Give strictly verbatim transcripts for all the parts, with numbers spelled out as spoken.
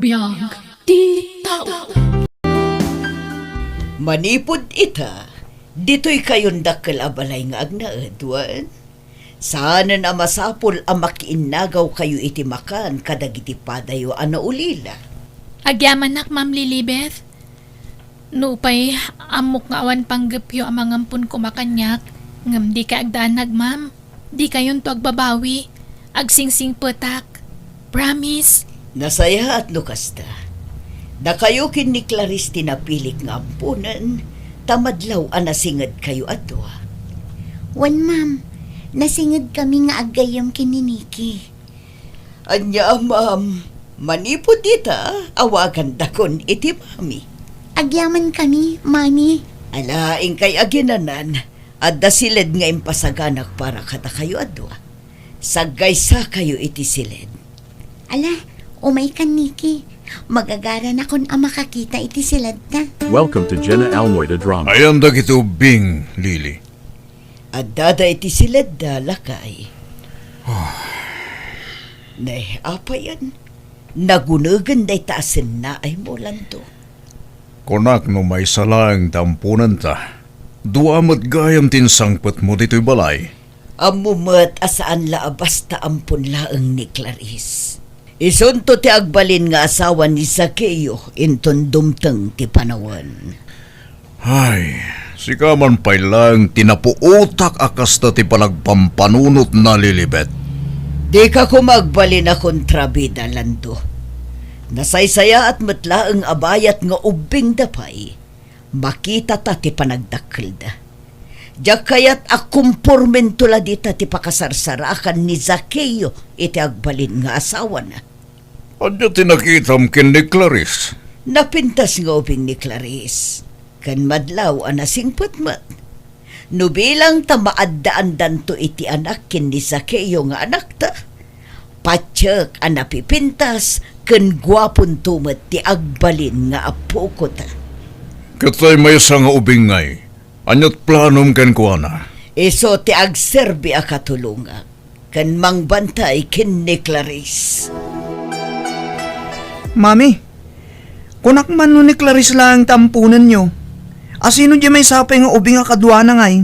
Biag ti tao. Manipud ita, ditoy kayon dakkel a balay nga agnaed, wen? Saanen a masapul a makiinnagaw kayo iti makan kadagiti padayo a naulila. Agyamanak, Ma'am Lilibeth. Nupay ammok nga awan panggepyo a mangampon koma kaniak, ngem dikay agdanag, ma'am. Dikayonto agbabawi. Agsingsingpetak. Promise. Nasayaat no kasta. Dakayo ken ni Clarice ti napilik nga amponen, ta madlaw a nasingedkayo a dua. Wen, ma'am. Nasingedkami nga aggayyem ken ni Nikki. Ania, ma'am? Manipud ita, awagandakon iti mami. Agyamankami, mami. Ala, inkay aginanan. Adda siled nga impasaganak para kadakayo a dua. Saggaysakayo iti siled. Ala, umaykan, Nikki. Magagaranakon a makakita iti siledta. Welcome to Jenna Almoy the Drama. Ayan dagiti ubbing, Lily. Addada iti siledda, lakay. Ah. Ne, apayen? Nagunegen dayta a sennaaymo, Lando. Kunak no maysa laeng ti amponenta. Dua met gayam ti insangpetmo ditoy balay. Ammo met a saan la a basta ampon laeng ni Clarice. Isunto ti agbalin nga asawa ni Zaqueo inton dumteng ti panawen. Ay, sika man pay laeng ti napuotak a kasta ti panagpampanunotna, Lilibet. Dika koma agbalin a kontrabida, Lando. Nasaysayaat met laeng a bayat nga ubbingda pay. Makitata ti panagdakkelda. Diak kayat a kompormento la dita ti pakasarsarakan ni Zaqueo iti agbalin nga asawana. Ania ti nakitam ken ni Clarice? Napintas nga ubing ni Clarice, ken madlaw a nasingpet met. No bilang ta maaddaandanto iti anak ken ni Zaqueo nga anakta, patiek a napipintas ken guaponto met ti agbalin nga appokota. Ket tay maysa nga ubing ngay, aniat planom kenkuana? Isu ti agserbi a katulongak ken mangbantay ken ni Clarice. Mami, kunak man no ni Clarice laeng ti amponenyo. Asino diay maysa pay nga ubing a kaduana ngay?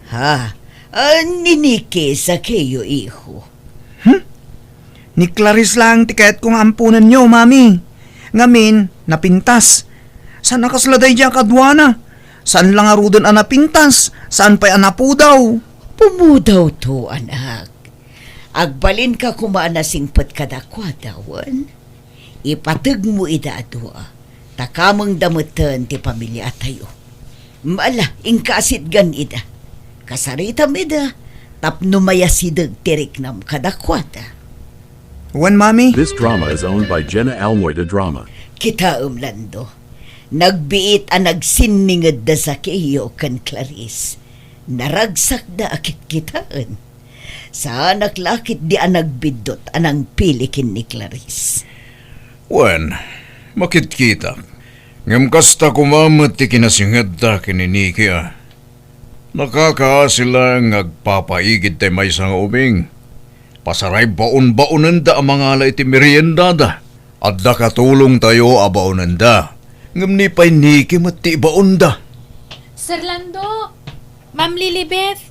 Ha? Ah, ni Nikki, Zaqueo, iho. Hmm? Ni Clarice laeng ti kayatko nga amponenyo, Mami. Ngamin, napintas. Saan a kasla daydiay a kaduana? Saan la ngaruden a napintas? Saan pay a napudaw? Pumudawto, anak. Agbalinka koma a nasingpet kadakuada, wen? Ipategmo ida a dua, ta kamengda metten ti pamiliatayo. Ala, inka a sitgan ida. Kasaritam ida, tapno mayasideg ti riknam kadakuada. Wen, Mami. This drama is owned by Jenna Almoy de Drama. Kitaem, Lando. Nagbiit a nagsinningedda Zaqueo ken Clarice. Naragsakda a kitkitaen. Saanak la ketdi a nagbiddut a nangpili ken ni Clarice. Wen, makitkitak. Ngem kasta koma met ti kinasingedda ken ni Nikki a. Nakakaasi laeng nga agpapaigid tay maysa nga ubing. Pasaray baon-baonenda a mangala iti meriendada. Adda katulongtayo a baonenda. Ngem ni pay Nikki met ti ibaonda. Sir Lando, Ma'am Lilibeth,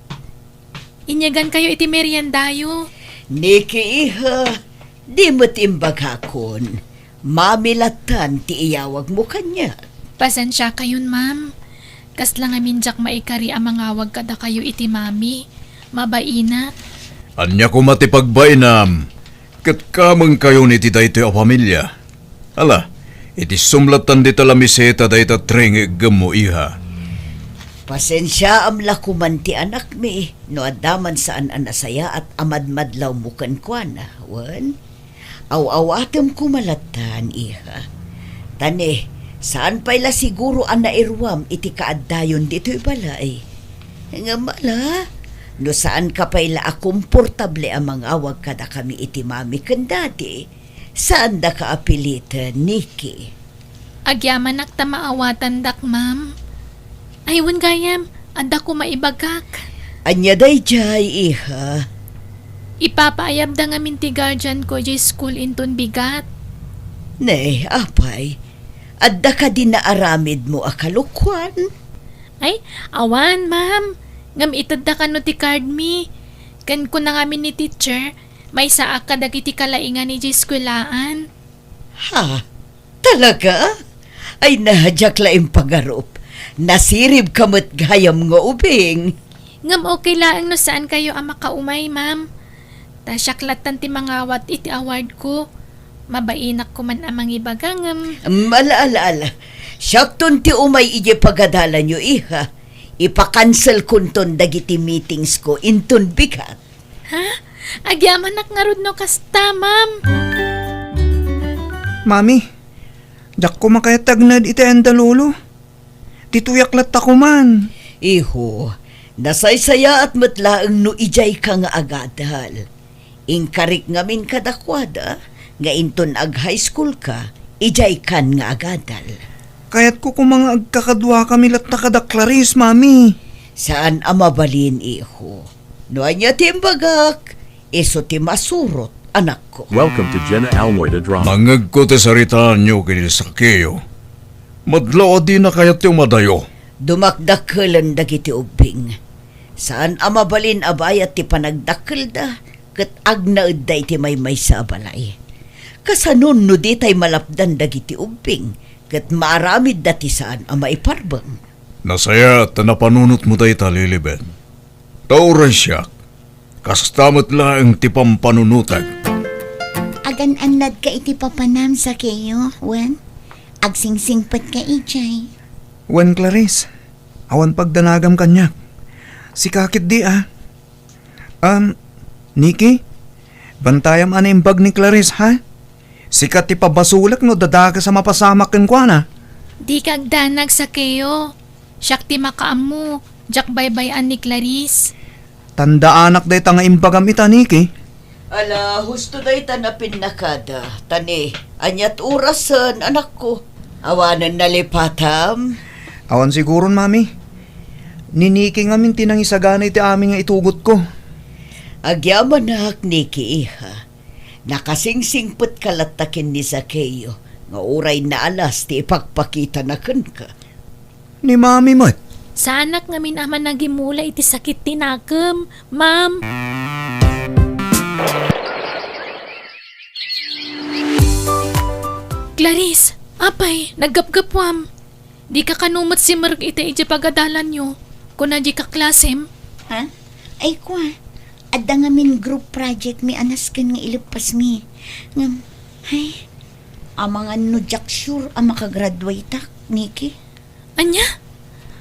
inyagankayo iti meriendayo. Nikki, iha, di met imbagakon. Mami lattan ti iyawagmo kaniak. Pasensiakayon, ma'am. Kasla ngamin diak maikari a mangawag kadakayo iti mami. Mabainak. Ania koma ti pagbainam? Ket kamengkayon iti daytoy a familia. Ala, iti sumlattan dita lamiseta dayta tray nga iggemmo, iha. Pasensiaam la koman ti anakmi no adda man saan a nasayaat a madmadlawmo kenkuana, wen? Aw-awatem koma lattan, iha. Ta ne, saan pay la siguro a nairuam iti kaaddayon ditoy balay. Ngem ala, no saanka pay la a komportable a mangawag kadakami iti mami ken dadi, saandaka a piliten, Nikki. Agyamanak ta maawatandak, ma'am. Ay, wen gayam, adda koma ibagak. Ania daydiay, iha? Ipapaayabda ngamin ti guardian ko idiay school inton bigat. Ne, apay, adda kadi naaramidmo a kalokuan? Ay, awan, ma'am. Ngem itedda kano ti card mi. Ken kuna ngamin ni teacher, maysaak kadagiti kalaingan idiay eskuelaan. Ha? Talaga? Ay, na, diak la impagarup. Nasiribka met gayam nga ubing. Ngem okay laeng no saan kayo a makaumay, ma'am. Ta siak lattan ti mangawat iti award ko. Mabainak koman a mangibaga ngem. Mm, ala, ala, ala. Siakton ti umay idiay pagadalanyo, iha. Ipakanselkonton dagiti meetings ko inton bigat. Ha? Agyamanak ngarud no kasta, ma'am. Mami, diak koma kayat ti agnaed iti ayan da Lolo. Ditoyak latta koman. Iho, nasaysayaat met laeng no idiayka nga agadal. Inkarik ngamin kadakuada nga inton ag-high school ka, idiaykan nga agadal. Kayatko koma nga agkakaduakami latta kada Clarice, Mami. Saan a mabalin, iho. No ania ti imbagak, isu ti masurot, anakko. Welcome to Jenna Almoida Drama. Nangngegko ti saritaanyo ken ni Sakeo. Madlaw a dina kayat ti umadayo. Dumakdakkelen dagiti ubbing. Saan a mabalin a bayat ti panagdakkelda ket agnaedda iti maymaysa a balay. Kasanon no ditay malapdan dagiti ubbing ket maaramidda ti saan a maiparbeng? Nasayaat ta napanunotmo dayta, Lilibet. Ta uray siak, kasta met laeng ti pampanunotek. Agan-annadka iti papanam, Sakeo, wen? Agsingsingpetka idiay. Wen, Clarice, awan pagdanagam kaniak. Sika ketdi, a. Um, Nikki, bantayam a naimbag ni Clarice, ha? Sika ti pabasolek no dadakes a mapasamak kenkuana. Dika agdanag, Sakeo. Siak ti makaammo, diak baybay-an ni Clarice. Tandaanak dayta nga imbagam ita, Nikki. Ala, husto dayta napinnakada. Ta ni, aniat orasen, anakko? Awanen nalipatam? Awan siguron, Mami. Ni Nikki ngamin ti nangisagana iti amin nga itugotko. Agyamanak, Nikki, iha. Nakasingsingpetka latta ken ni Sakeo nga uray naalas ti ipakpakitana kenka. Ni Mami met. Saanak ngamin a managimula iti sakit ti nakem, ma'am. Clarice, apay, naggapgapuam. Dika kano met simrek ita idiay pagadalanyo, kuna diay kaklasem? Ha? Ay, kua, adda ngamin group project mi a nasken nga ileppasmi. Ngem, ay, amangan no diak sure a makagraduateak, Nikki. Ania?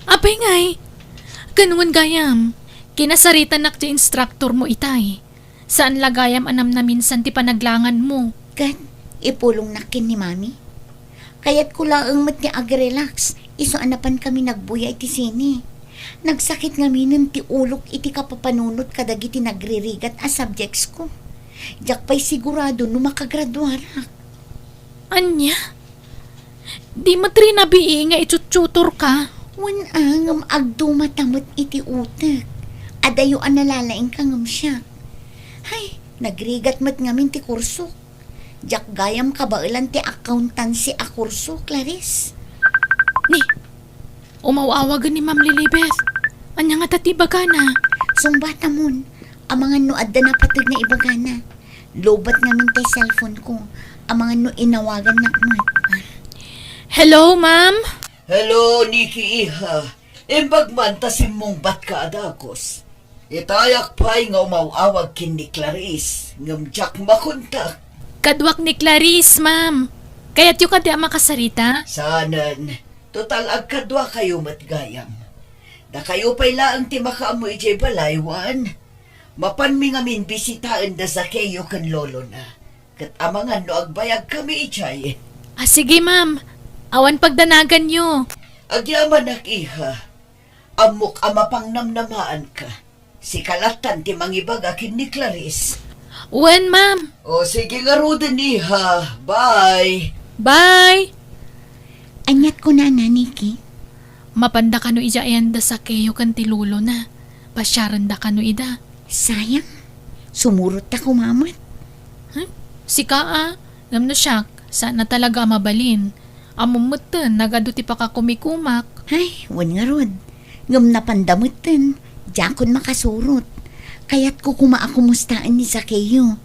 Apay ngay? Ken wen gayam, kinasaritanak ti instructor mo itay. Saan la gayam a namnaminsan ti panaglangan mo. Ket ipulongnak ken ni Mami. Kayatko laeng met ti agrelax, isu a napan kami nagbuya iti sine. Nagsakit ngaminen ti ulok iti kapapanunot kadagiti nagririgat a subjects ko. Diak pay sigurado no makagraduarak. Ania? Di met rinabii nga ituttutorka? Wen a, ngem agdumata met iti utek. Adayo a nalalaingka ngem siak. Hay, nagrigat met ngamin ti kursok. Diak gayam kabaelan ti accountancy a kurso, Clarice. Ni, umaw-awagen ni Ma'am Lilibeth. Ania ngata ti ibagana? Sungbatamon, amangan no adda napateg nga ibagana. Lowbat ngamin tay cellphone ko. Amangan no inawagannak met. Hello, ma'am? Hello, Nikki, iha. Imbag man ta simmungbatka a dagus. Itayak pay nga umaw-awag ken ni Clarice, ngem diak makontak. Kaduak ni Clarice, ma'am. Kayatyo kadi a makasarita? Saanen. Total, agkaduakayo met gayam. Dakayo pay laeng ti makaammo idiay balay, wen? Mapanmi ngamin bisitaen da Zaqueo ken lolona. Ket amangan no agbayagkami idiay. Ah, sige, ma'am. Awan pagdanaganyo. Agyamanak, iha. Ammok a mapangnamnamaanka. Sika lattan ti mangibaga ken ni Clarice. Wen, ma'am. O, sige ngaruden, iha. Bye. Bye. Aniat kunana, Nikki? Mapanda kano idiay ayan da Zaqueo ken ti lolona. Pasiarenda kano ida. Sayang. Sumurot ta kumamat. Hmm? Sika a, ngem no siak, Saan a talaga a mabalin. Ammom metten, nagadu ti pakakumikumak. Ay, wen ngarud. Ngem napanda metten, diakon makasurot. Kayatko koma a kumustaen ni Zaqueo.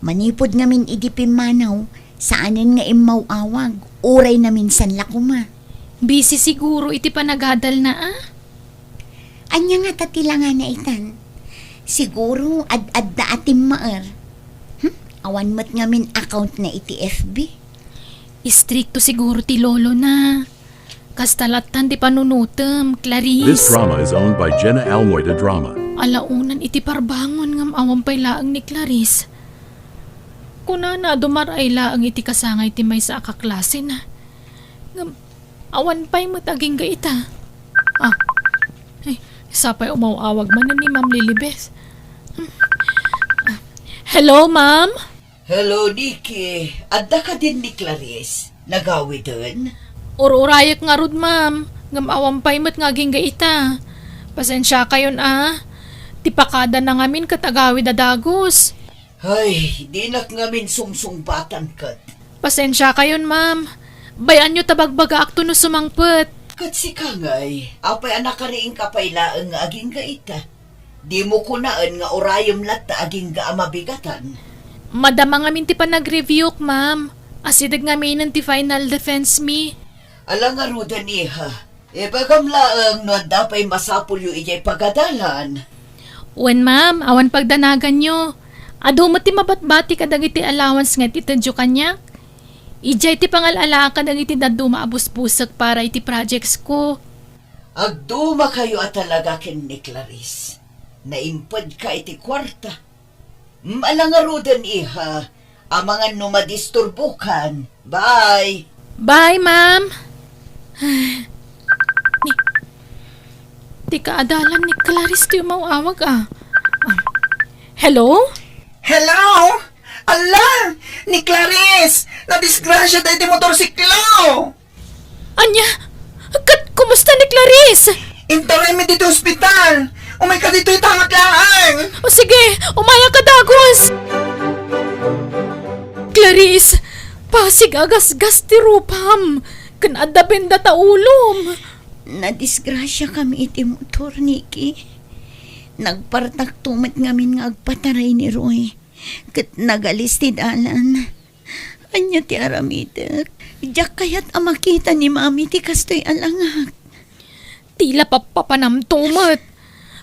Manipud ngamin idi pimmanaw, saanen nga immaw-awag, uray naminsan la koma. Busy siguro iti panagadalna, a? Ania ngata ti langana itan? Siguro ad-adda a timmaer. Hmm? Awan met ngamin account na iti F B. Istrikto siguro ti lolona. Kasta lattan ti panunotem, Clarice. This drama is owned by Jenna Almoy de Drama. Alaonan iti parbangon ngem awan pay laeng ni Clarice. Kunana a dumar-ay laeng iti kasangay ti maysa a kaklasena. Ngem awan pay met agingga ita. Ah. Ay, sapay umaw-awag manen ni Ma'am Lilibeth. Hmm. Ah. Hello, ma'am? Hello, Nikki. Adda kadin ni Clarice? Nagawiden? Ur-urayek ngarud, ma'am. Ngem awan pay met nga agingga ita. Pasensiakayon, a. Ti pakadana ngamin ket agawid a dagus. Ay, dinak ngamin sumsungbatan ket. Pasensiakayon, ma'am. Bay-anyo ta bagbagaakto no sumangpet. Ket sika ngay, apay a nakariingka pay laeng nga agingga ita? Dimo kunaen nga urayem latta agingga a mabigatan. Madama ngamin ti panagreviewk, ma'am. Asideg ngaminen ti final defense mi. Ala ngaruden, iha. Ibagam laeng no adda pay masapulyo idiay pagadalan. Wen, ma'am, awan pagdanaganyo. Adu met ti mabatbati kadagiti allowance nga itedyo kaniak. Idiay ti pangal-alaak kadagiti dadduma a busbusek para iti projects ko. Agdumakayo a talaga ken ni Clarice. Naimpedka iti kuarta. Mm, ala ngaruden, iha. Amangan no madisturbokan. Bye. Bye, ma'am. Ni, ti kaadalan ni Clarice ti umaw-awag, a. Ah. Hello? Hello? Ala! Ni Clarice! Nadisgrasya daydi motorsiklo! Ania? Ket kumusta ni Clarice? Inturaymi ditoy ospital. Umayka ditoy ita met laeng. O sige, umayaka dagus. Clarice, pasig a gasgas ti rupam, ken adda benda ta ulom. Nadisgrasiakami iti motor, Nikki. Nagpartakto met ngamin nga agpataray ni Roy, ket nagalis ti dalan. Ania ti aramidek? Diak kayat a makita ni Mami ti kastoy a langak. Ti la pappapanamto met.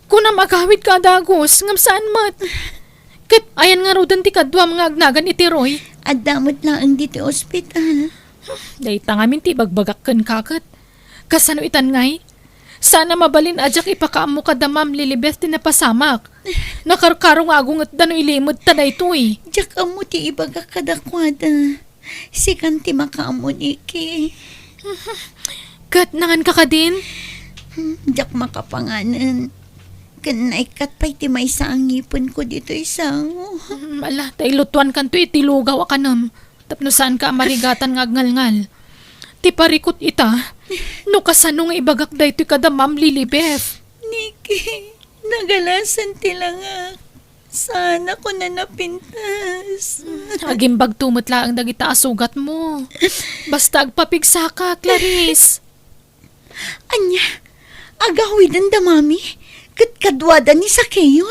Kunam agawidka a dagus, ngem saan met. Ket ayan ngaruden ti kaduam nga agnagan iti Roy? Adda met laeng ditoy ospital. Dayta ngamin ti ibagbagak kenka ket. Kasano itan ngay? Saan a mabalin a diak ipakaammo kada Ma'am Lilibeth ti napasamak. Nakarkaro nga agungetda no ilimedta daytoy. Diak ammo ti ibagak kadakuada. Sikan ti makaammo, Nikki. Ket nanganka kadin? Hmm, diak makapanganen. Ken naikkat pay ti maysa a ngipenko ditoy sango. Hmm, ala, ta ilutuankanto iti lugaw a kanem. Tapno saanka a marigatan nga agngalngal. Ti parikut ita, no kasano nga ibagak daytoy kada Ma'am Lilibeth. Nikki, nagalasen ti langak. Saanakon a napintas. Agimbagto met laeng dagita a sugatmo. Basta agpapigsaka, Clarice. Ania? Agawiden da Mami? Ket kaduada ni Zaqueo?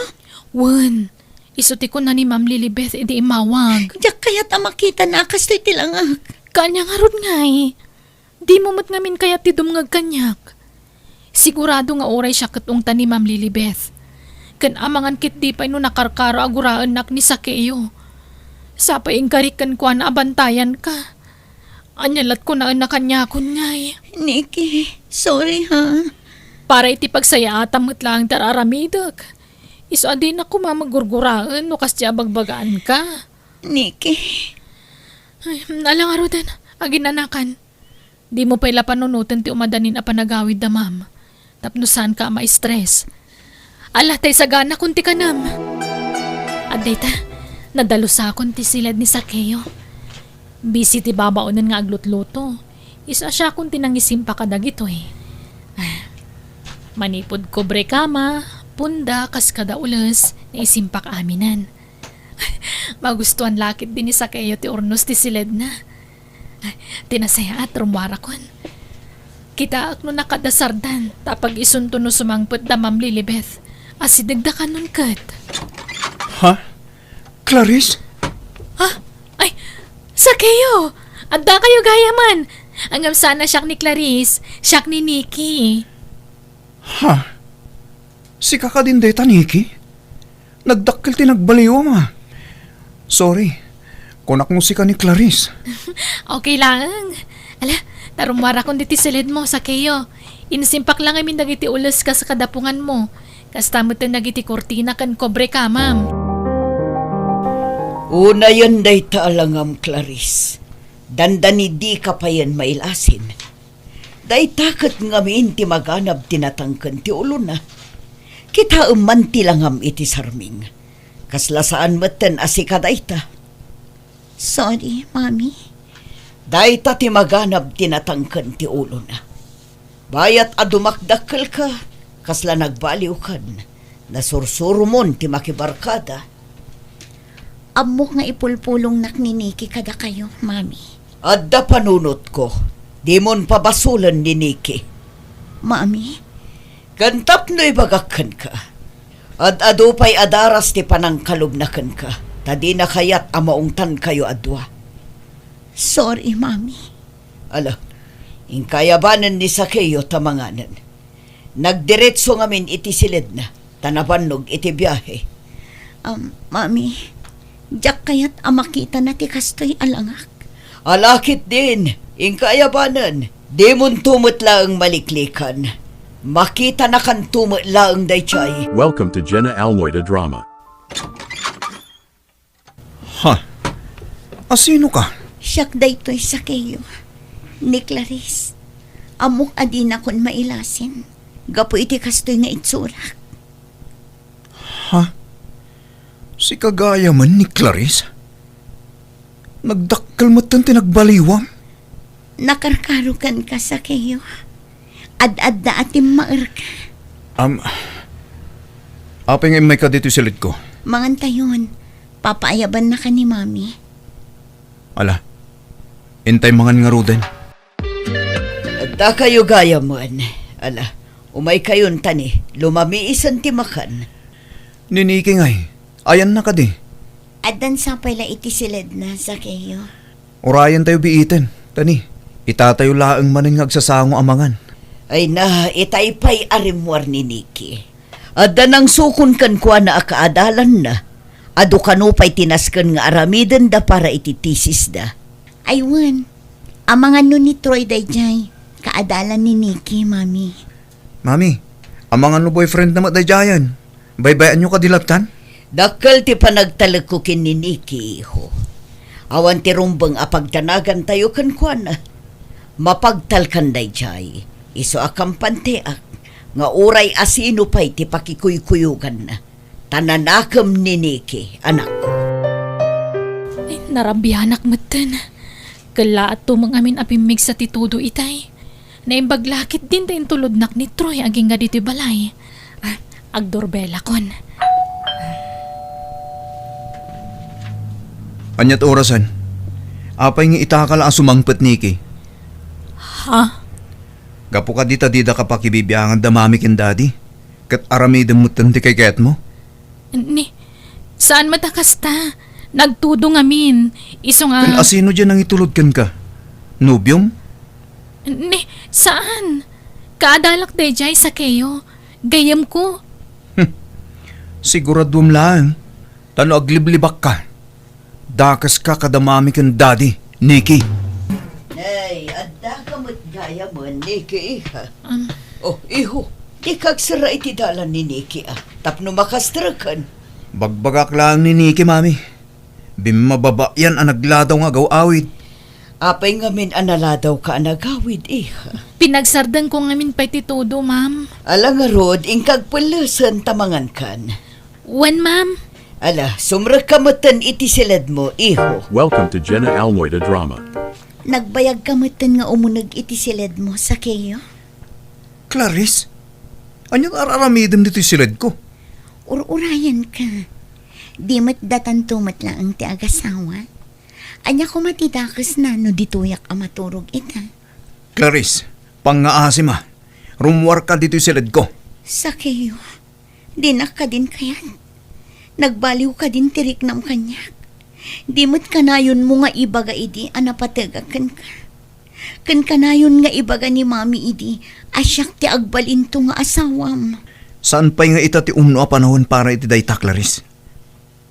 Wen, isu ti kuna ni Ma'am Lilibeth idi immawag. Diak kayat a makitana a kastoy ti langak. Kaanya ngarud ngay? Dimo met ngamin kayat ti dumngeg kaniak. Sigurado nga uray siak ket ungtan ni Ma'am Lilibeth. Ken amangan ketdi pay no nakarkaro a guraennak ni Zaqueo. Sapay inkarik kenkuana a bantayanka. Ania lat kunaenna kaniakon ngay? Nikki, sorry ha. Para iti pagsayaatam met laeng ti ar-aramidek. Isu a dinak koma maggurguraen no kasdi a bagbagaanka. Nikki. Ay, ala ngaruden, aginanakan. Dimo pay la panunoten ti umadanin a panagawid da Ma'am. Tapno saanka a ma-stress. Ala, tay saganakon ti kanem. Adda ita, nadalusakon ti siled ni Zaqueo. Busy ti babaonen nga aglutluto. Isu a siakon ti nangisimpa kadagitoy. Ah, manipud kobrekama, punda, kas kada ules, naisimpak aminen. Magustuan la ketdi ni Zaqueo ti urnos ti siledna. Ti nasayaat, rummuarakon. Kitaek no nakadasardan, ta pag-isunto no sumangpet da Ma'am Lilibeth. Asidegda kanon ket. Ha? Clarice? Ha? Ay, Sakeo! Adda kayo gayaman! Ngem saan a siak ni Clarice, siak ni Nikki. Ha? Sika kadin dayta, Nikki? Nagdakkel ti nagbaliwam, a. Sorry. Kunak no sika ni Clarice. Okay laeng. Ala, ta rummuarakon ditoy siledmo, Sakeo. Insimpak la ngamin dagiti ules kas kadapunganmo. Kasta metten dagiti kurtina ken kobre ka, ma'am. Unayen dayta a langam, Clarice. Dandani dika payen mailasin. Dayta ket ngamin ti maganab ti natangken ti ulona. Kitaem man ti langam iti sarming. Kasla saan metten a sika dayta. Sorry, Mami. Dayta ti maganab ti natangken ti ulona. Bayat a dumakdakkelka, kasla nagbaliwkan. Nasursuromon ti makibarkada. Ammok nga ipulpulongnak ni Nikki kadakayo, Mami. Adda panunotko. Dimon pabasolen ni Nikki. Mami? Ken tapno ibagak kenka, ad-adu pay a daras ti panangkalubna kenka, ta dina kayat a maungtankayo a dua. Sorry, Mami. Ala, inka ayabanen ni Sakeo ta manganen. Nagdiretso ngamin iti siledna, ta nabannog iti biahe. Um, Mami, diak kayat a makitana ti kastoy a langak. Ala ketdin, inka ayabanen. Dimonto met laeng maliklikan. Makitanakanto met laeng daydiay. Welcome to Jenna Almoida Drama. Ha? Asino ka? Siak daytoy, Sakeo. Ni Clarice. Ammok a dinakon mailasin gapu iti kastoy nga itsurak. Ha? Sika gayamen ni Clarice? Nagdakkel metten ti nagbaliwam? Nakarkaro kenka, Sakeo. Ad-adda a timmaerka. Am, apay nga immayka ditoy siledko? Mangantayon. Papaayabannaka ni Mami. Ala, intay mangan ngaruden. Addakayo gayamen. Ala, umaykayon ta ni lumamiisen ti makan. Ni Nikki ngay, ayanna kadi? Addan sapay la iti siledna, Sakeo. Urayentayo biiten, ta ni, itatayo laeng manen nga agsasango a mangan. Ay na, itay pay a rimmuar ni Nikki. Adda nangsukon kenkuana a kaadalanna. Adu kano pay ti nasken nga aramidenda para iti tesisda. Ay wen, amanganno ni Troy daydiay, kaadalan ni Nikki, Mami. Mami, amanganno boyfriendna met daydiayen? Baybay-anyo kadi lattan? Dakkel ti panagtalekko ken ni Nikki, iho. Awan ti rumbeng a pagdanagantayo kenkuana. Mapagtalkan daydiay, isu a kampanteak nga uray asino pay ti pakikuykuyoganna. Ta nanakem ni Nikki, anakko. Ay, narabianak metten. Kellaatto met ngamin a pimmigsa ti todo itay. Naimbag la ketdin ta intulodnak ni Troy agingga ditoy balay. Ah, agdorbelakon. Ania ti orasen? Apay nga itaka la a sumangpet, Nikki? Ha? Gapu kadi ta didaka pakibibiangan da Mami ken Daddy? Ket aramidem metten ti kaykayatmo? Ni, saan met a kasta. Nagtudo ngamin. Isu nga. Ken asino diay nangitulod kenka? Nobiom? Ni, saan. Kaadalak daydiay, Sakeo. Gayyemko. Hmm. Siguraduem laeng. Ta no agliblibakka, dakeska kada Mami ken Daddy, Nikki. Nay, addaka met gayamen, Nikki, iha. Um. Oh, iho, dika agserra iti dalan ni Nikki, a, tapno makastreken. Bagbagak laeng ni Nikki, Mami. Bimmababaian a nagladaw nga agaw-awid. Apay ngamin a naladawka a nagawid, iha? Pinagsardengko ngamin pay ti todo, ma'am. Ala ngarud, inka agpellesen ta mangankan. Wen, ma'am. Ala, sumrekka metten iti siledmo, iho. Welcome to Jenna Almoida Drama. Nagbayagka metten nga umuneg iti siledmo, Sakeo? Clarice? Ania ti ar-aramidem ditoy siledko? Ur-urayenka. Di met datanto met laeng ti agasawa. Ania koma ti dakesna no ditoyak a maturog ita? Clarice, pangngaasim a. Rummuarka ditoy siledko. Sakeo, dinak kadin kayat. Nagbaliw kadin ti riknam kaniak. Di met kanayonmo nga ibaga idi a napategak kenka. Ken kanayon nga ibaga ni Mami idi a siak ti agbalinto nga asawam. Saan pay nga ita ti umno a panawen para iti dayta, Clarice?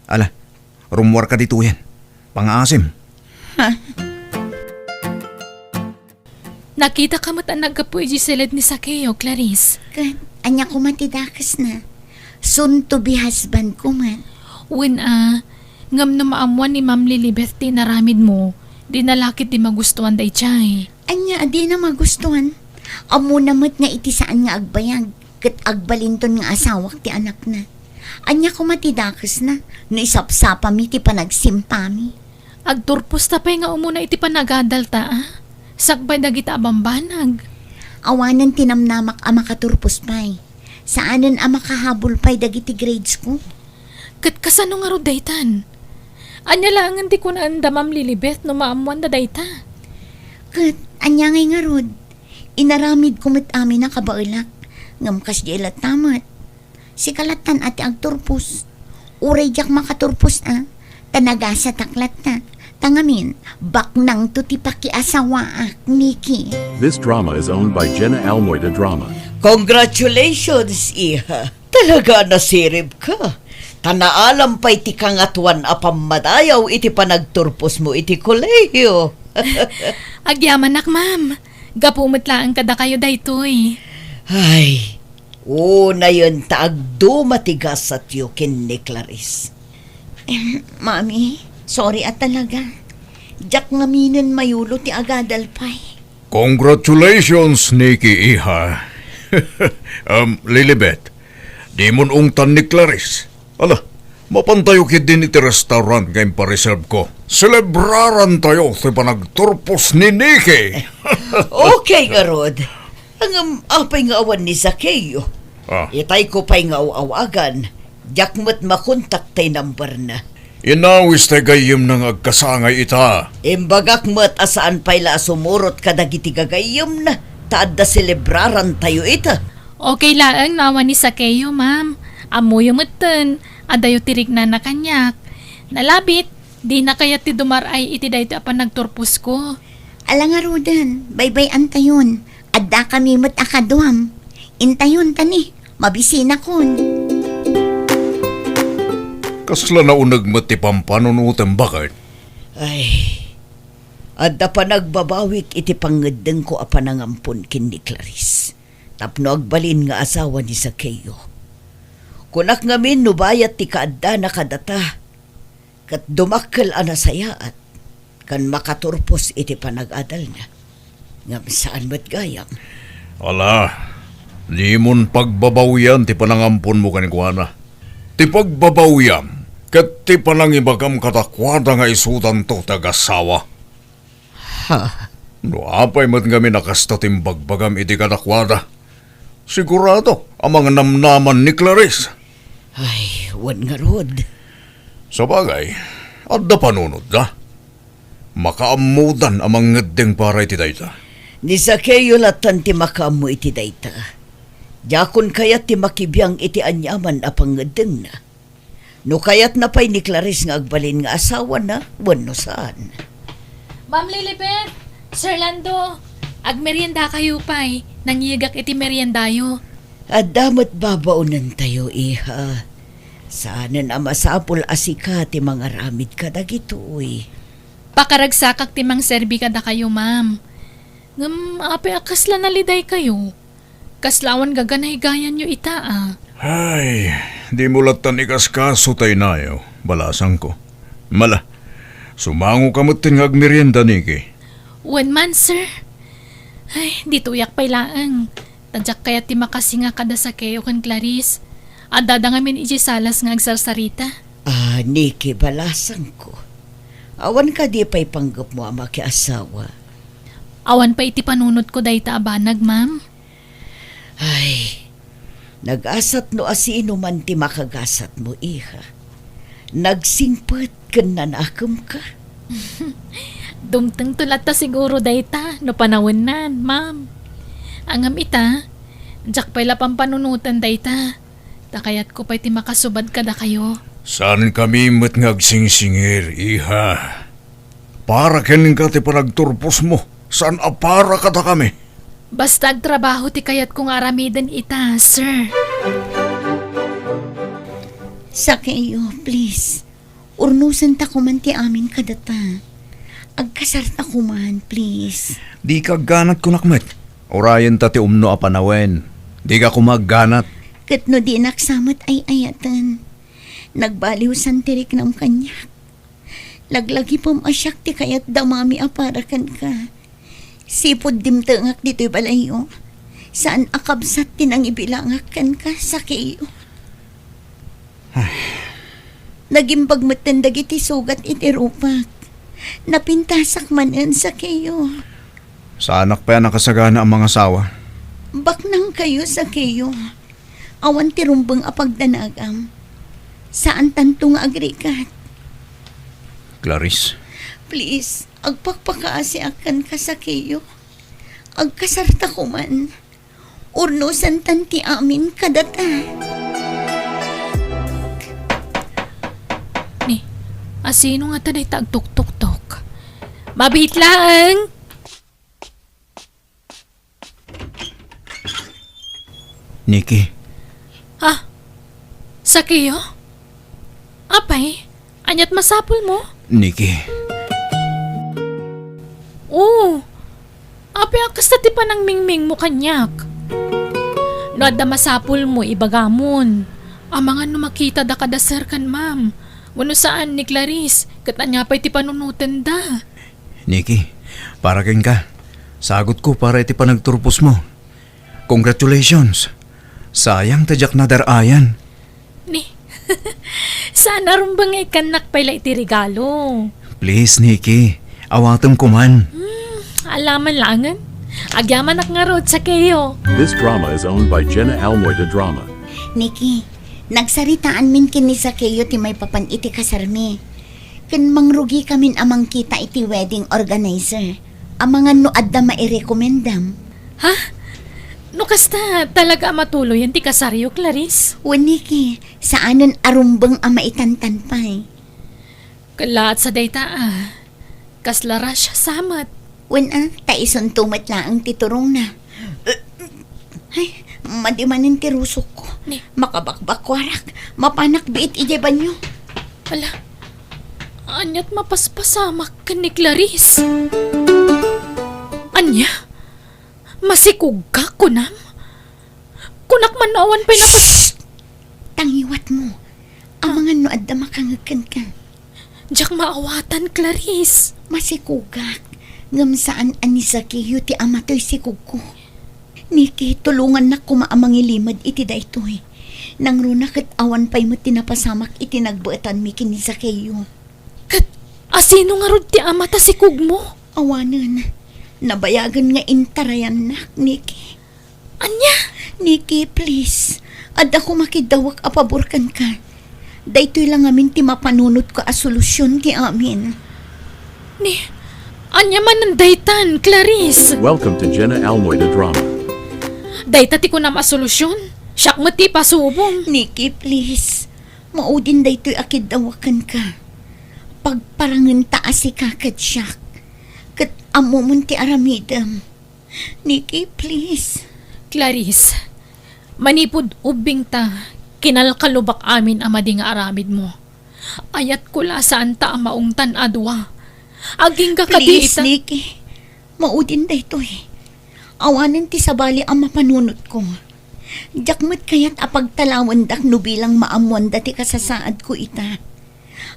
Ala, rummuarka ditoyen. Pangngaasim. Ha? Nakitaka met a naggapu idiay siled ni Sakeo, Clarice. Ket ania koma ti dakesna? Soon to be husband ko met. Wen a, ngem no maammuan ni Ma'am Lilibeth ti inaramidmo, dina la ketdi magustuan daydiay. Ania a dina magustuan? Ammona met nga iti saan nga agbayag, ket agbalinton nga asawak ti anakna. Ania koma ti dakesna no isapsapami ti panagsimpami? Agturposta pay nga umuna iti panagadalta, a? Sakbay dagita a bambanag. Awanen ti namnamak a makaturpos pay. Saanen a makahabol pay dagiti grades ko. Ket kasano ngarud daytan? Ania laengen ti kunaenda, Ma'am Lilibeth, no maammuanda dayta? Ket ania ngay ngarud? Inaramidko met amin a kabaelak, ngem kasdiay latta met. Sika lattan a ti agturpos. Uray diak makaturpos a, ta nagasatak latta. Ta ngamin, baknangto ti pakiasawaak, Nikki. This drama is owned by Jenna Almoida Drama. Congratulations, iha. Talaga a nasirib ka. Ta naalam pay ti kangatoan a pammadayaw iti panagturposmo iti kolehiyo. Agyamanak, ma'am. Gapu met laeng kadakayo daytoy. Ay, unayen ta agduma ti gasatyo ken ni Clarice. Em, Mami, sorry a talaga. Diak ngaminen mayulo ti agadal pay. Congratulations, Nikki, iha. Em, Lilibet, dimon ungtan ni Clarice. Ala, mapantayo ketdin iti restaurant nga impareserve ko. Selebrarantayo ti panagturpos ni Nikki. Okay ngarud. Ngem apay nga awan ni Zaqueo? Ah. Itay ko pay nga aw-awagan. Diak met makontak tay number na. Inawis tay gayyemna nga agkasangay ita. Imbagak met a saan pay la a sumurot kadagiti gagayyemna, ta adda selebrarantayo ita. Okay laeng no awan ni Zaqueo, ma'am. Ammoyo metten, adayo ti riknana kaniak. Nalabit, dina kayat ti dumar-ay iti daytoy a panagturposko. Ala ngaruden, baybay-antayon. Addakami met a kaduam. Intayon ta ni, mabisinakon. Kasla nauneg met ti pampanunotem, baket. Ay, adda panagbabawik iti pangngeddengko a panangampon ken ni Clarice tapno agbalin nga asawa ni Zaqueo. Kunak ngamin no bayat ti kaaddana kadata, ket dumakkel a nasayaat, ken makaturpos iti panagadalna. Ngem saan met gayam. Ala, dimon pagbabawian ti panangamponmo kenkuana. Ti pagbabawiam ket ti panangibagam kadakuada nga isudanto ti agassawa. Ha? No apay met ngamin a kasta ti imbagbagam iti kadakuada, sigurado a mangnamnaman ni Clarice. Ay, wen ngarud. Sabagay, adda panunotda. Makaammodan a mangngeddeng para iti dayta. Ni Zaqueo lattan ti makaammo iti dayta. Diakon kayat ti makibiang iti aniaman a pangngeddengna. No kayatna pay ni Clarice nga agbalin nga asawana, wenno saan. Ma'am Lilibet, Sir Lando, agmeriendakayo pay, nangyegak iti meriendayo. Adda met babaonentayo, iha. Saanen a masapul a sika ti mangaramid kadagitoy. Pakaragsakak ti mangserbi kadakayo, ma'am. Ngem apay a kasla nalidaykayo? Kasla awan gaganaygayanyo ita a. Ay, dimo lattan ikaskaso tay nayo, balasangko. Mala, sumangoka metten nga agmerienda, Niki. Wen man, sir. Ay, ditoyak pay laeng. Ta diak kayat ti makasinga kada Zaqueo ken Clarice. Addada ngamin idiay salas nga agsarsarita. Ah, Niki, balasangko. Awan kadi pay panggepmo a makiasawa? Awan pay iti panunotko dayta a banag, ma'am. Ay, nagasat no asino man ti makagasatmo, iha. Nagsingpet ken nanakemka. Dumtengto latta siguro dayta no panawennan, ma'am. Ngem ita, diak pay la pampanunoten dayta. Ta kayatko pay ti makasubad kadakayo. Saankami met nga agsingsingir, iha. Para kenka ti panagturposmo, saan a para kadakami. Basta agtrabaho ti kayatko nga aramiden ita, sir. Sakeo, please. Urnosenta koman ti amin kadata. Agkasarta koman, please. Dika agganat, kunak met. Urayenta ti umno a panawen. Dika koma agganat. Ket no dinak sa met ay-ayaten, nagbaliwsan ti riknam kaniak. Laglagipem a siak ti kayat da mami a para kenka. Sipud dimtengak ditoy balayyo, saan a kabsat ti nangibilangak kenka, Sakeo. Nagimbag metten dagiti sugat iti rupak. Napintasak manen, Sakeo. Saanak pay a nakasagana a mangasawa. Baknangkayo, Sakeo. Awan ti rumbeng a pagdanagam. Saantanto nga agrigat. Clarice. Please, agpakpakaasiak kenka, Sakeo. Agkasarta koman. Urnosantan ti amin kadata. Ni, asino ngata dayta agtuktoktok? Mabiit laeng! Nikki. Ha? Sakeo? Apay, ania't masapulmo? Nikki. Oo. Apay a kasta ti panangmingmingmo kaniak? No adda masapulmo, ibagamon. Amangan no makitada kada sir ken ma'am. Wenno saan ni Clarice, ket ania pay ti panunotenda? Nikki, para kenka, sagutko para iti panagturposmo. Congratulations! Sayang ta diak nadar-ayan. Ni, saan a rumbeng nga ikkannak pay la iti regalo. Please, Nikki, awatem koman. Hmm, alaman laengen. Agyamanak ngarud, Sakeo. This drama is owned by Jenna Almoy de Drama. Nikki, nagsaritaanmin ken ni Sakeo ti maipapan iti kasarmi. Ken mangrugikamin a mangkita iti wedding organizer. Amangan no adda mairekomendam. Ha? No kasta, talaga a matuloyen ti kasaryo, Clarice? Wen, Nikki, saanen a rumbeng a maitantan pay. Kallaat sa dayta, a. Kasla rush sa met. Wen, a, ta isunto met laeng ti turongna. Ay, madi manen ti rusokko. Ni? Makabakbakuarak. Mapanak biit idiay banyo. Ala, ania't mapaspasamak ken ni Clarice? Ania? Masikogka, kunam? Kunak man no awan pay napas- Shh! Tangiwatmo. Amangan no adda makangeg kenka. Diak maawatan, Clarice. Masikogak. Ngem saan a ni Sakeo ti ama toy sikogko. Nikki, tulongannak koma a mangilimed iti daytoy. Nangruna ket awan pay met ti napasamak iti nagbeetanmi ken ni Sakeo. Ket asino ngarud ti ama ta sikogmo? Awanen. Nabayagen nga intarayannak, Nikki. Ania? Nikki, please. Adda koma kiddawek a pabor kenka. Daytoy la ngamin ti mapanunotko a solusyon ti amin. Ni, ania manen daytan, Clarice? Welcome to Jenna Almoy the Drama. Dayta ti kunam a solusyon? Siak met ti ipasubong. Nikki, please. Maudin daytoy a kiddawek kenka. Pagparangenta a sika ket siak. Ket ammomon ti aramidem. Nikki, please. Clarice, manipud ubbingta, kinalkalubak amin a madi nga aramidmo. Ayatko la saanta a maungtan a dua. Agingga kadi ita. Please, Nikki. Maudin daytoy. Awanen ti sabali a mapanunotko. Diak met kayat a pagtalawendak no bilang maammoanda ti kasasaadko ita.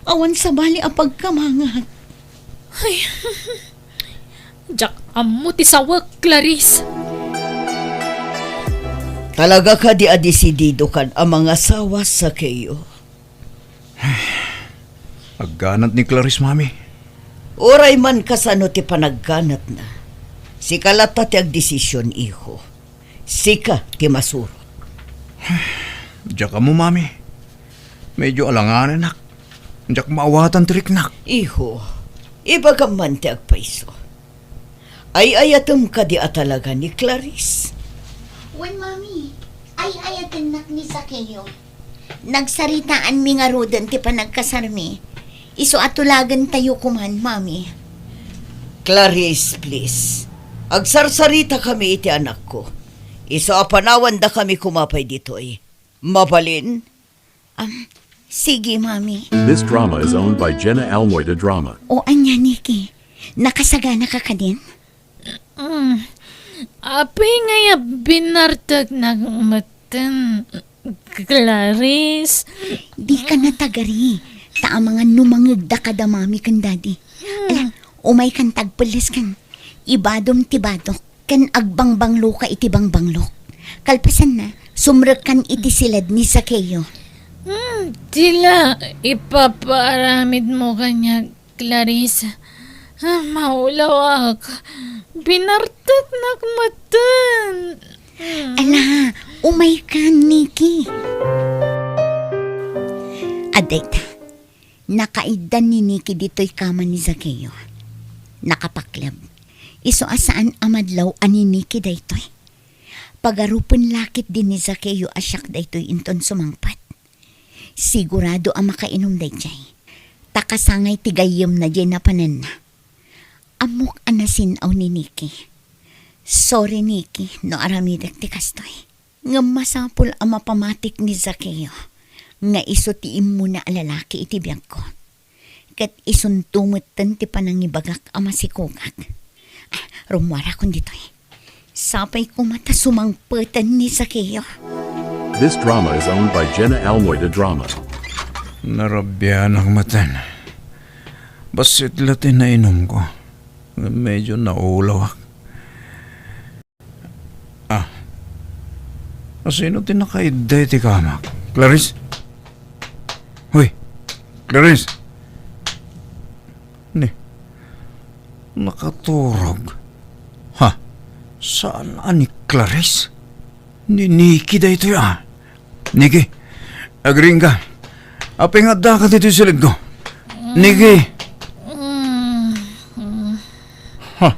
Awan sabali a pagkamangak. Ay, diak ammo ti sawek, Clarice. Talaga kadi a desididokan a mangasawa, Sakeo? Agganat ni Clarice, Mami. Uray man kasano ti panagganatna, sika latta ti agdesisyon, iho. Sika ti masurot. Diak ammo, Mami. Medyo alanganenak. Diak maawatan ti riknak. Iho, Ibagam man ti agpayso. Ay-ayatem kadi a talaga ni Clarice? Wen, Mami. Ay-ayatennak ni Zaqueo. Nagsaritaanmi ngaruden ti panagkasarmi. Isu a tulagentayo koman, Mami. Clarice, please. Agsarsaritakami iti anakko. Isu a panawandakami koma pay ditoy. Mabalin? Um, sige, Mami. This drama is owned by Jenna Almoy de Drama. O ania, Nikki? Nakasaganaka kadin? Mm. Apay ngay a binarteknak metten, Clarice? Dika natagari. Ta amangan no mangegda kada Mami ken Daddy. Hmm. Ala, umaykan ta agpelleskan. Ibadom ti badok. Ken agbangbanglok ka iti bangbanglok. Kalpasanna, sumrekkan iti siled ni Zaqueo. Hmm, dila, ipapaaramidmo kaniak, Clarice. Ah, maulawak. Binarteknak metten. Hmm. Ala, umaykan, Nikki. Adda ita. Nakaiddan ni Nikki ditoy kama ni Zaqueo. Nakapakleb. Isu a saan a madlaw a ni Nikki daytoy. Pagarupen la ketdi ni Zaqueo a siak daytoy inton sumangpet. Sigurado a makainom daydiay. Ta kasangay ti gayyemna diay napananna. Ammok a nasin-aw ni Nikki. Sorry, Nikki, no aramidek ti kastoy. Ngem masapul a mapamatik ni Zaqueo nga isu ti immuna a lalaki iti biagko. Ket isunto metten ti panangibagak a masikogak. Ah, rummuarakon ditoy. Sapay koma ta sumangpeten ni Zaqueo. This drama is owned by Jenna Almoy de Drama. Narabianak metten. Bassit la ti nainumko. Medyo naulawak. Ah. Asino ti nakaidda iti kamak? Clarice? Hoy! Clarice! Ni, nakaturog. Ha? Saan a ni Clarice? Ni Nikki daytoy, ah. Nikki, agriingka. Apay nga addaka ditoy siledko? Nikki! Ha?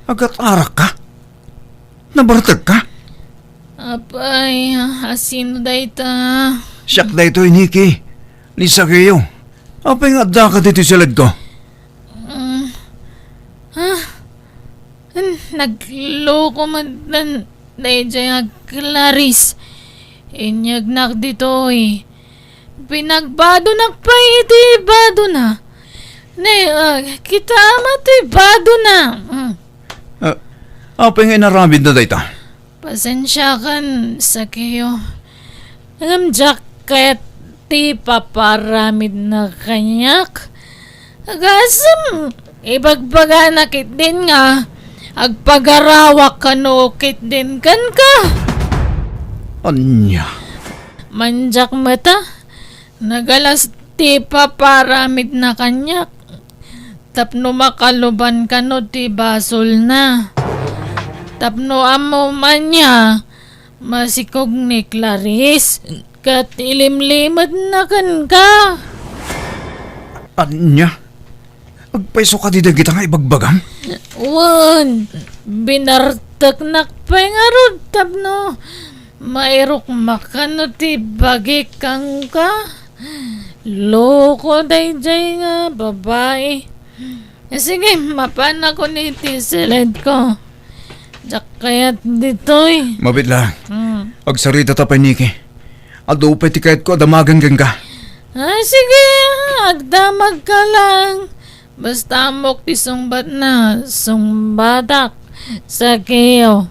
Agat-arakka? Nabartekka? Apay, asino dayta? Siak daytoy, Nikki. Ni Zaqueo. Apay nga addaka ditoy siledko? Mm. Ah, nagloko man daydiay a Clarice. Inyegnak ditoy. Pinagbadonak pay iti badona. Ne, ah, kita met ti badona. Mm. Ah, apay nga inaramidna dayta? Pasensiakan, Zaqueo. Ngem diak kayat ti paparamidna kaniak. Agasem, ibagbagana ketdin nga agpagarawak kano ketdin kenka. Ania? Mandiak met a, nagalas ti paparamidna kaniak. Tapno makaluban kano ti basolna. Tapno ammom ania, masikog ni Clarice, ket ilimlimedna kenka. Ania? Agpayso kadi dagita nga ibagbagam? Wen, binarteknak pay ngarud tapno mairukmak kano ti bagik kenka. Loko daydiay nga babai. Eh, sige, mapanakon iti siledko. Diak kayat ditoy. Mabiit la. Mm. Agsaritata pay, Nikki. Adu pay ti kayatko a damagen kenka. Ah, sige, agdamagka lang. Basta ammok ti sungbatna, sungbatak, Zaqueo.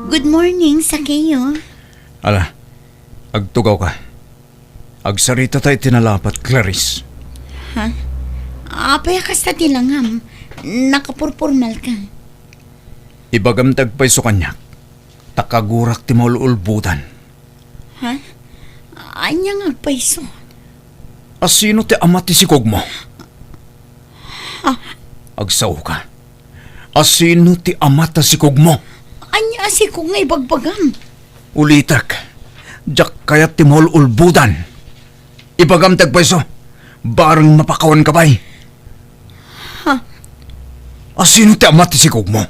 Good morning, Zaqueo. Ala, agtugawka. Agsaritata iti nalapat, Clarice. Ha? Apay a kasta ti langam? Nakapurpurmalka. Ibagam ti agpayso kaniak, ta kagurak ti maul-ulbodan. Ha? Ania nga agpayso? Asino ti ama ti sikogmo? Ha? Agsaoka. Asino ti ama ta sikogmo? Ania a sikog nga ibagbagam? Ulitek, diak kayat ti maul-ulbodan. Ibagam ti agpayso. Bareng mapakawanka pay. Ha? Asino ti ama ti sikogmo?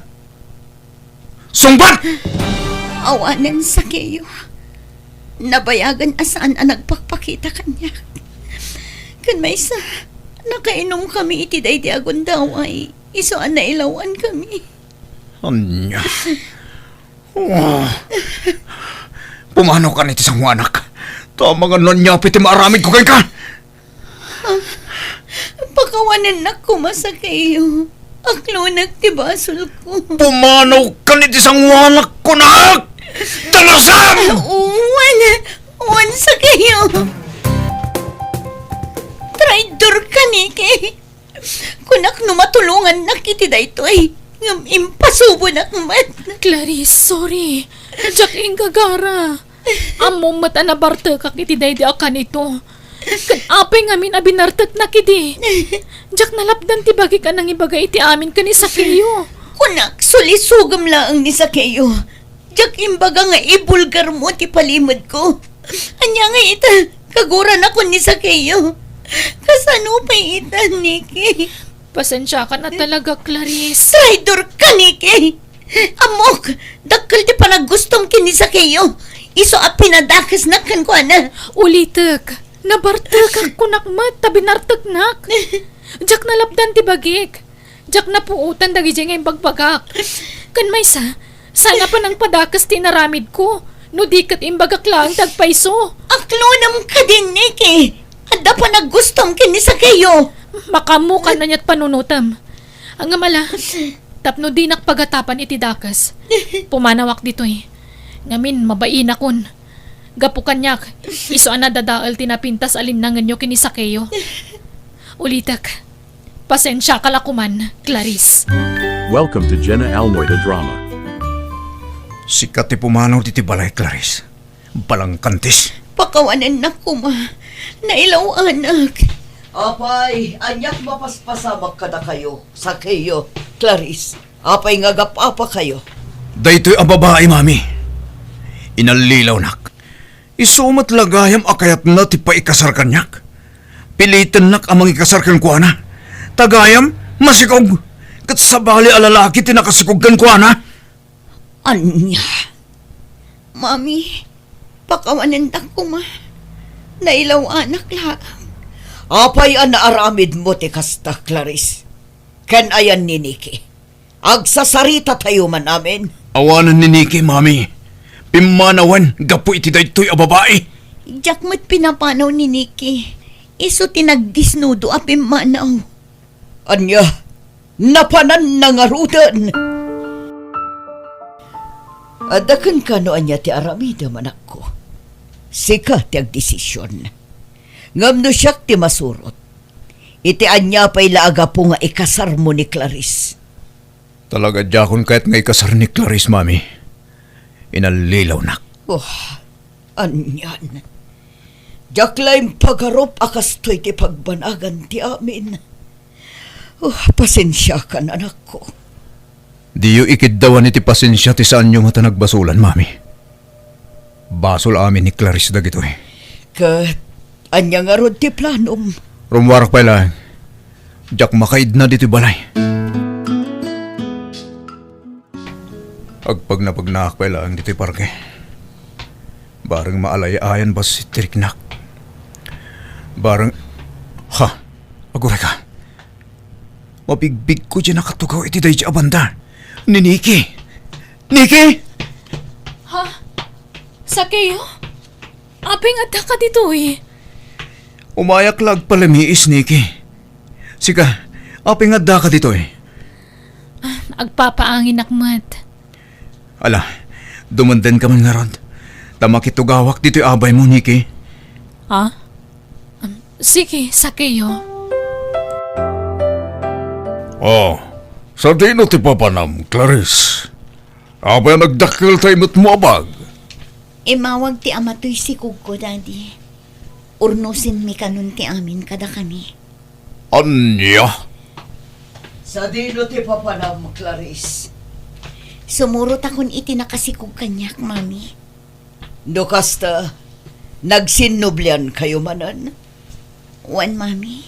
Sungbat! Awanen, Sakeo. Nabayagen a saan a nagpakpakita kaniak. Ken maysa, nakainom kami iti daydi a gundaway. Isu a nailawan kami. Ania? Oh. Pumanaw kan iti sangoanak. Ta amangan no ania pay ti maaramidko kenka. Pakawanennak koma, Sakeo. Aklonak ti basolko. Pumanaw kan iti sangoanak, kunak! Dalusam! Wen, wen, Sakeo. Traidor ka, Niki. Kunak no matulongannak iti daytoy, ngem impasubonak met. Clarice, sorry. Diak inggagara. Ammom met a nabartekak iti daydi a kanito. Ket apay ngamin a binarteknak idi? Diak nalapdan ti bagik a nangibaga iti amin ken ni Sakeo. Kunak, sulisogem laeng ni Sakeo. Diak imbaga nga ibulgarmo ti palimedko. Ania ngay ita, kaguranakon ni Sakeo. Kasano pay ita, Niki? Pasensiakan a talaga, Clarice. Traidor ka, Niki! Ammok, dakkel ti panaggustom ken ni Sakeo. Isu a pinadakesnak kenkuana. Ulitek, nabartekak, kunak met ta binarteknak. Diak nalapdan ti bagik. Diak napuotan dagiti nga imbagbagak. Ken maysa, saan a panangpadakes ti inaramidko, no di ket imbagak laeng ti agpayso. Aklonem kadi, Niki. Adda panaggustom ken ni Sakeo. Makaammokan aniat panunotem. Ngem ala, tapno dinak pagatapan iti dakes, pumanawak ditoy. Ngamin, mabainakon. Gapu kaniak, isu a nadadael ti napintas a linnangenyo ken ni Sakeo. Ulitek, pasensiaka la koman, Clarice. Welcome to Jenna Almoida Drama. Sika ti pumanaw ditoy balay, Clarice. Balangkantis. Pakawanennak koma. Nailaw-anak. Apay, aniak mapaspasamak kadakayo, Sakeo, Clarice. Apay nga agap-apa kayo? Daytoy a babai, Mami. Inallilawnak. Isu met la gayam a kayatna ti paikasar kaniak. Pilitennak a mangikasar kenkuana. Ta gayam, masikog. Ket sabali a lalaki ti nakasikog kenkuana. Ania? Mami, pakawanendak koma. Nailaw-anak laeng. Apay a naaramidmo ti kasta, Clarice? Ken ayan ni Niki? Agsasaritatayo man amin. Awanen ni Niki, Mami. Pimmanawen gapu iti daytoy a babai. Diak met pinapanaw ni Niki. Isu ti nagdisnudo a pimmanaw. Ania? Napananna ngaruden? Adda kenka no ania ti aramidem, anakko. Sika ti agdesision. Ngem no siak ti masurot, iti ania pay la a gapu nga ikasarmo ni Clarice? Talaga diakon kayat nga ikasar ni Clarice, Mami. Inallilawnak. Oh, anian. Diak la impagarup a kastoy ti pagbanagan ti amin. Oh, pasensiakan, anakko. Diyo ikiddawan iti pasensia ti saanyo met a nagbasolan, Mami. Basol amin ni Clarice dagitoy. Ket ania ngarud ti planom? Rummuarak pay laeng. Diak makaidna ditoy balay. Agpagnapagnaak pay laeng ditoy parke. Bareng maalay-ayan bassit ti riknak. Bareng, ha, aguray ka. Mabigbigko diay nakatugaw iti daydi a banda. Ni Niki! Niki! Ha? Sakeo? Apay nga addaka ditoy? Umayak la agpalamiis, Niki. Sika, apay nga addaka ditoy? Ah, agpapaanginak met. Ala, dumendenka man ngarud. Ta makitugawak ditoy abaymo, Niki. Ha? Um, sige, Sakeo. Oh, sadino ti papanam, Clarice? Apay a nagdakkel ti imetmo a bag? Immawag ti ama toy sikogko, Daddy. Urnosenmi kanon ti amin kadakami. Ania? Sadino ti papanam, Clarice? Sumurotakon iti nakasikog kaniak, Mami. No kasta, nagsinnubliankayo manen? Wen, Mami,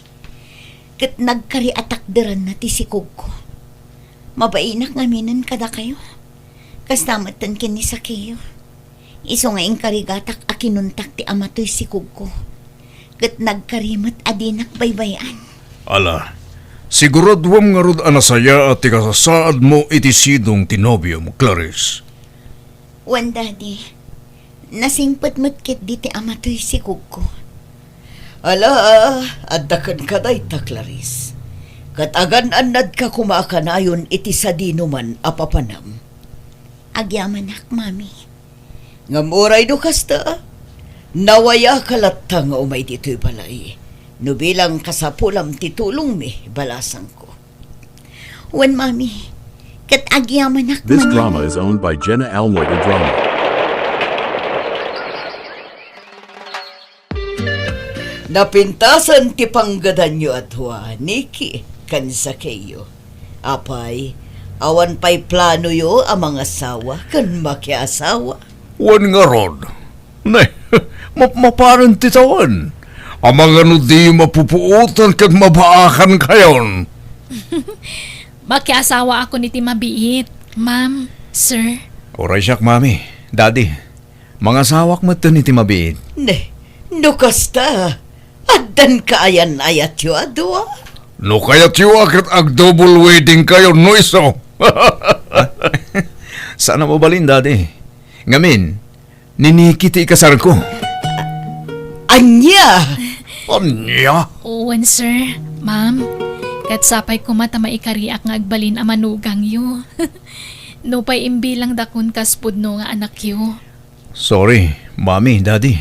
ket nagkari a takderanna ti sikogko. Mabainak ngaminen kadakayo. Kasta metten ken ni Sakeo. Isu nga inkarigatak a kinuntak ti ama toy sikogko. Ket nagkari met a dinak baybay-an. Ala, siguraduam ngarud a nasayaat ti kasasaadmo iti sidong ti nobiom, Clarice. Wen, Daddy, nasingpet met ketdi ti ama toy sikogko. Ala, adda kenka dayta, Clarice. Ket agan-annadka koma a kanayon iti sadinoman a papanam. Agyamanak, Mami. Ngem uray no kasta, nawayaka latta nga umay ditoy balay. No bilang kasapulam ti tulongmi, balasangko. Wen, Mami, ket agyamanak This manen. Drama is owned by Jenna Almoy de Drama. Napintasen ti panggadanyo a dua, Nikki ken Sakeo. Apay, awan pay planoyo a mangasawa ken makiasawa? Wen ngarud, ne, mapmapanen ti tawen. Amangan no di mapupuotan ket mabaakan kayon. Makiasawaakon iti mabiit, ma'am, sir. Uray siak, Mami, Daddy. Mangasawak metten iti mabiit. Ne, no kasta, addan kaayan-ayatyo a dua? No kayatyo a ket ag-double wedding kayo, no isu? Saan a mabalin, Daddy. Ngamin, ni Nikki ti ikasarko. Ania? Ania? Wen, sir, ma'am. Ket sapay koma ta maikariak nga agbalin a manugangyo. Nupay imbilangdakon kas pudno nga anakyo. Sorry, Mami, Daddy.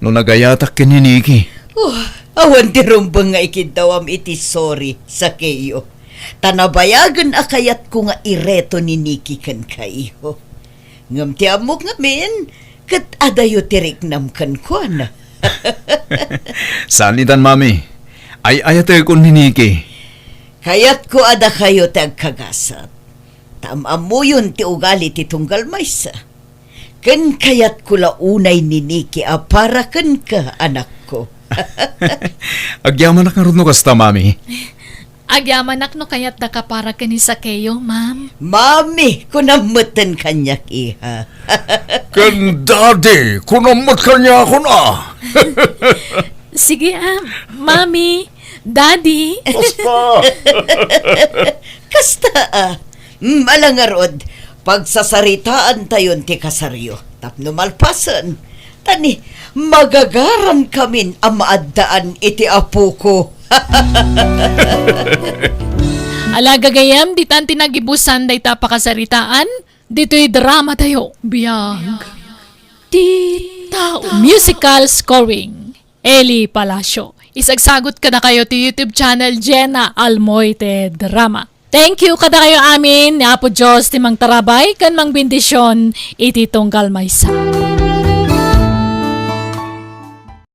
No nagayatak ken ni Nikki. Oh, awan ti rumbeng nga ikiddawam iti sorry, Sakeo. Ta nabayagen a kayatko nga ireto ni Nikki ken kayo. Ngem ti ammok ngamin, ket adayo ti riknam kenkuana. Saan itan, Mami. Ay-ayatekon ni Nikki. Kayatko a dakayo ti agkagasat. Ta am-ammoyon ti ugali ti tunggal maysa. Ken kayatko la unay ni Nikki a para kenka, anakko. Agyamanak ngarud no kasta, Mami. Agyamanak no kayatdaka para ken ni Sakeo, ma'am. Mami, kunam metten kaniak, iha. Ken Daddy, kunam met kaniakon a. Sige, ah, Mami, Daddy. Kasta. Kasta, ah. Mm, ala ngarud, pagsasaritaantayon ti kasaryo. Tapno malpasen, ta ni, magagarankamin a maaddaan iti apoko. Ala gagayem, ditan ti nagibusan dayta a pakasaritaan, ditoy dramatayo. Biag ti tao. Musical scoring, Eli Palacio. Isagsagot kadakayo ti YouTube channel Jenna Almoite Drama. Thank you kadakayo amin, ni Apo Dios ti mangtarabay ken mangbendisyon iti tunggal maysa.